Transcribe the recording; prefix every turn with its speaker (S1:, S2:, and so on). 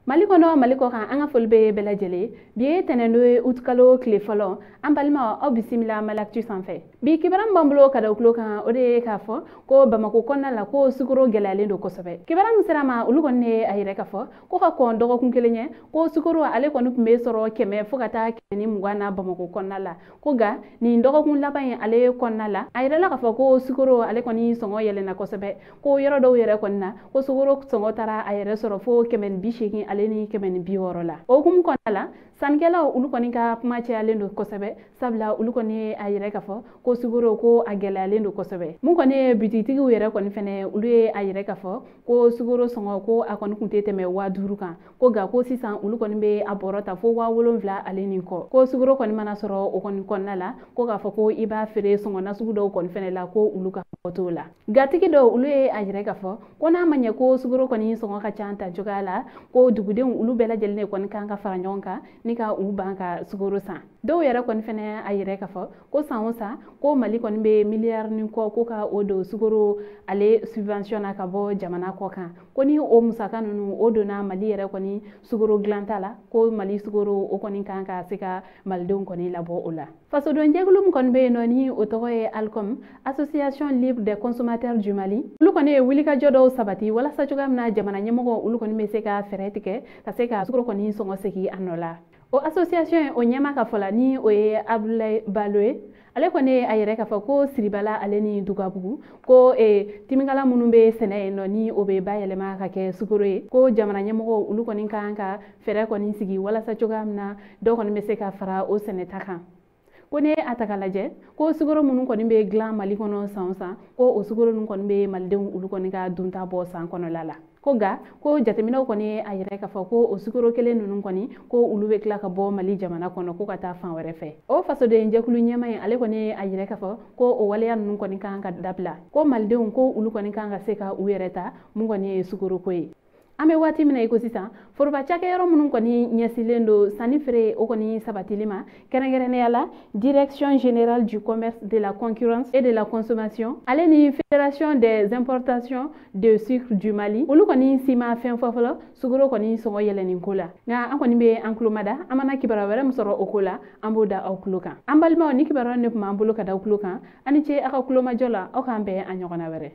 S1: Mali kɔnɔ, Mali kɔ kan, an ka foli bɛ bɛɛ lajɛlen. Bi ye tɛnɛn ye, utikalo tile fɔlɔ. An balima, aw bisimila Malactu sanfɛ. Bi kibaruya min b'an bolo ka da tulo kan, o de ye k'a fɔ ko Bamako kɔnɔna la, ko sukaro gɛlɛyalen don kosɛbɛ. Kibaruya min sera ma, olu kɔni ye a yɛrɛ k'a fɔ ko ka kɔn dɔgɔkun kelen ɲɛ, ko sukaro ale kɔni tun bɛ sɔrɔ 100 fo ka taa 120 na Bamako kɔnɔna la. Ko nka nin dɔgɔkun laban in ale kɔnɔna la, a yɛrɛ la k'a fɔ ko sukaro ale kɔni sɔngɔ yɛlɛnna kosɛbɛ, ko yɔrɔ dɔw yɛrɛ kɔni na, ko sukaro sɔngɔ taara a yɛrɛ sɔrɔ fo 180 ale ni 160 la. O hukumu kɔnɔna la, sannikɛlaw olu kɔni ka kuma cayalen don kosɛbɛ, sabula olu kɔni ye a yɛrɛ k'a fɔ ko sukaro ko a gɛlɛyalen don kosɛbɛ. Mun kɔni ye bitigitigiw yɛrɛ kɔni fɛnɛ, olu ye a yɛrɛ k'a fɔ ko sukaro sɔngɔ ko a kɔni tun tɛ tɛmɛ 5000 kan, ko nka ko sisan olu kɔni bɛ a bɔrɔ ta fo 7000 ale ni kɔ. Ko sukaro kɔni mana sɔrɔ o kɔni kɔnɔna la, ko k'a fɔ ko i b'a feere sɔngɔ nasugu dɔw kɔni fɛnɛ la, ko olu ka bɔ t'o la. Gatigi dɔw olu ye a yɛrɛ k'a fɔ ko n'a ma ɲɛ ko sukaro kɔni sɔngɔ ka ca ta cogoya la, ko dugudenw olu bɛɛ lajɛlen de kɔni kan ka fara ɲɔgɔn kan ni ka u ban ka sukaro san. Dɔw yɛrɛ kɔni fɛnɛ a yɛrɛ k'a fɔ ko san o san, ko Mali kɔni bɛ miliyari ni kɔ ko ka o don sukaro ale subvention na ka bɔ jamana kɔ kan, ko ni o musaka ninnu o donna Mali yɛrɛ kɔni sukaro dilanta la, ko Mali sukaro o kɔni kan ka se ka malidenw kɔni labɔ o la. Fasodɔnjɛkulu min kɔni bɛ yen nɔ, ni o tɔgɔ ye ALCOM, Association libre des consommateurs du Mali, olu kɔni ye wulikajɔ dɔw sabati walasa cogoya min na jamana ɲɛmɔgɔ olu kɔni bɛ se ka fɛɛrɛ tigɛ ka se ka sukaro kɔni sɔngɔ segin a nɔ la. O association o ɲɛma ka fɔ la, ni o ye Abdoulaye Balo ye, ale kɔni ye a yɛrɛ k'a fɔ ko Siribala ale ni Dugabugu, ko timikala minnu bɛ sɛnɛ yen nɔ, ni o bɛ bayɛlɛma ka kɛ sukaro ye, ko jamana ɲɛmɔgɔw olu kɔni kan ka fɛɛrɛ kɔni sigi walasa cogoya min na dɔ kɔni bɛ se ka fara o sɛnɛta kan. Ko ne a ta ka lajɛ, ko sukaro minnu kɔni bɛ dilan Mali kɔnɔ san o san, ko o sukaro ninnu kɔni bɛ malidenw olu kɔni ka dunta bɔ san kɔnɔla la. Ko nka ko jateminɛw kɔni ye a yɛrɛ k'a fɔ ko o sukaro kelen ninnu kɔni, ko olu bɛ tila ka bɔ Mali jamana kɔnɔ ko ka taa fan wɛrɛ fɛ. O fasoden jɛkulu ɲɛma in, ale kɔni ye a yɛrɛ k'a fɔ ko o waleya ninnu kɔni kan ka dabila, ko malidenw ko olu kɔni kan ka se ka u yɛrɛ ta mun kɔni ye sukaroko ye. An bɛ waati min na i ko sisan, foroba cakɛyɔrɔ minnu kɔni ɲɛsilen don sanni feere o kɔni sabatili ma, kɛrɛnkɛrɛnnenya la Direction générale du commerce, de la concurrence et de la consommation ale ni Fédération des importations de sucre du Mali, olu kɔni si ma fɛn fɔ fɔlɔ sukaro kɔni sɔngɔ yɛlɛnni ko la. Nka an kɔni bɛ an tulo mada, an mana kibaruya wɛrɛ min sɔrɔ o ko la, an b'o da aw tulo kan. An balimaw, ni kibaruya ne tun b'an bolo ka da aw tulo kan. Aw ni ce aw ka tulomajɔ la, aw k'an bɛn a ɲɔgɔnna wɛrɛ.